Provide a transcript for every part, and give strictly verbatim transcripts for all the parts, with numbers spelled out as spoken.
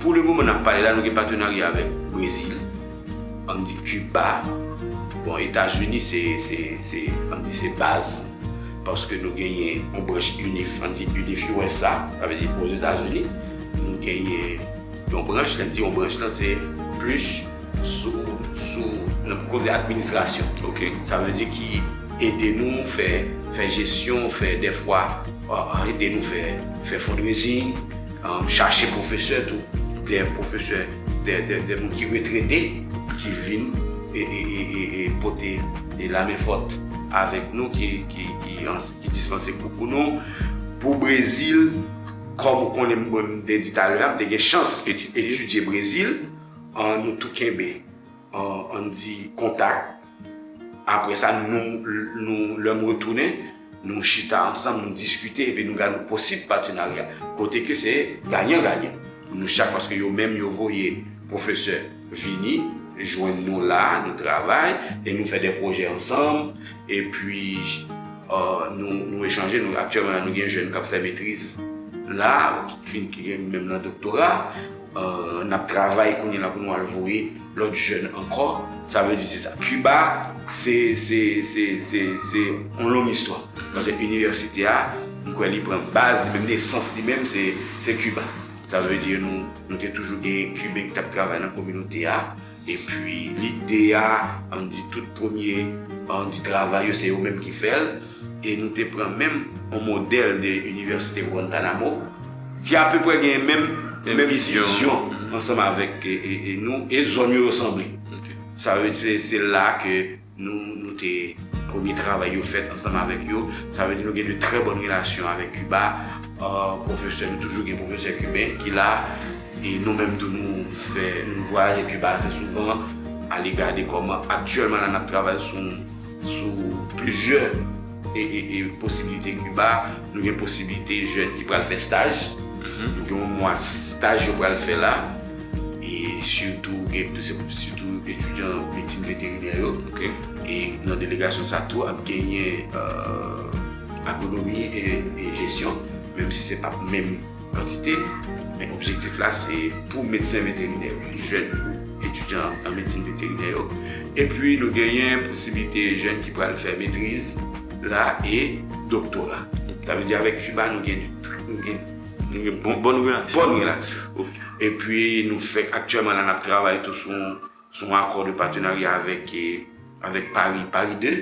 Pou le moman n ap pale la, nou gen patenarya avèk Brezil, ann di Kiba. Bon, Etazini, se, se, se, ann di se baz, paske nou genyen yon branch UNIF, ann di UNIF U S A, sa vle di Ozetazini, nou genyen yon branch, lè m di yon branch lan, se plis sou, sou, nan koze administrasyon. Ok. Sa vle di ki ede nou fè, fè jesyon, fè dèfwa, euh, ede nou fè, fè fundraising, euh, chache pwofesè tou, de pwofesè, de, de, de moun ki retrete, ki vin e, e, e, e, e pote e lamen fòt avèk nou, ki, ki, ki, ki dispanse kou pou nou. Pou Brezil, kòm ou konnen mwen, m te di talè a, m te gen chans etidye Brezil, an nou tou kenbe, an, ann di, kontak. Apre sa, nou, nou, lè m retounen, nou chita ansanm, nou diskite, epi nou gade yon posib patenarya. Kote ke se ganyan ganyan. Nou chak, paske yo menm, yo voye pwofesè vini, jwenn nou la, nou travay, e nou fè de pwojè ansanm, epi, euh, nou, nou echanje, nou, aktyèlman la, nou gen jèn k ap fè metriz la, ki fin, ki gen menm nan doktora, euh, n ap travay kounye la pou nou al voye lòt jèn ankò. Sa vle di se sa. Kiba, se, se, se, se, se yon long istwa. Paske inivèsite a, m kwè li pran baz, li menm nesans li menm, se, se Kiba. Sa vle di nou, nou te toujou gen Kiben ki t ap travay nan kominote a. Epi lide a, ann di tout premye, ann di travay yo, se yo menm ki fè l. E nou te pran menm yon modèl de Inivèsite Guantanamo, ki apeprè gen menm, menm vizyon ansanm avèk e, e, e nou, e zòn yo, yo sanble. Ok. Sa vle di se, se la ke nou, nou te premye travay yo fèt ansanm avèk yo. Sa vle di nou gen de trè bòn relasyon avèk Kiba. Euh, pwofesè, nou toujou gen pwofesè kiben ki la. E nou menm tou, nou fè, nou vwayaje Kiba ase souvan, ale gade kòman aktyèlman la n ap travay sou, sou plizyè e, e, e posiblite Kiba. Nou gen posiblite jèn ki pral fè staj. Mhm. Nou gen yon mwa staj yo pral fè la. E sitou, gen, se sitou etidyan medsin veterinè yo. Ok. E nan delegasyon sa tou ap genyen, euh, agronomi e, e jesyon, menm si se pa menm kantite, men objektif la se pou medsen veterinè yo, jèn etidyan an medsin veterinè yo. Epi nou genyen posiblite jèn ki pral fè metriz la e doktora. Sa vle di avèk Kiba nou gen, nou gen, nou gen bon, bon relasyon. Bon relasyon. Ok. Epi nou fè, aktyèlman la n ap travay tou sou, sou yon akò de patenarya avèk, eh, avèk Paris, Paris de.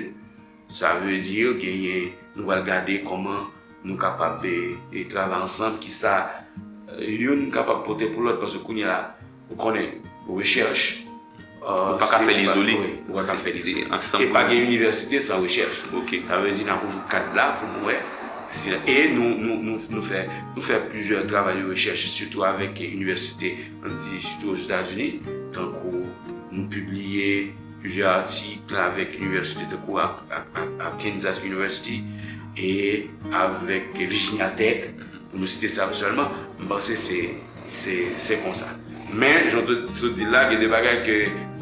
Sa vle di genyen, nou pral gade kòman nou kapab, e, e travay ansanm, kisa, e, youn kapab pote pou lòt, paske kounye a, ou konnen, rechèch, e, ou pa ka fè l izole. Wi, ou pa ka fè l izole. Ansanm. E pa gen inivèsite san rechèch. Ok. Sa vle di n ap ouvri kad la pou nou wè si, e nou, nou, nou, nou fè, nou fè plizyè travay de rechèch, sitou avèk inivèsite, ann di, sitou Ozetazini, tankou nou pibliye plizyè atik avèk inivèsite tankou ak, ak, ak, ak Kansas University e avèk Virginia Tech, pou nou site sa sèlman, m panse se, se, se konsa. Men, jan w te, te di la, gen de bagay ke,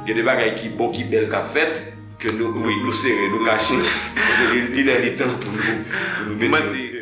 gen de bagay ki bon, ki bèl k ap fèt, ke nou, nou, nou sere, nou kache. Paske li, li lè, li tan pou nou, pou nou mete.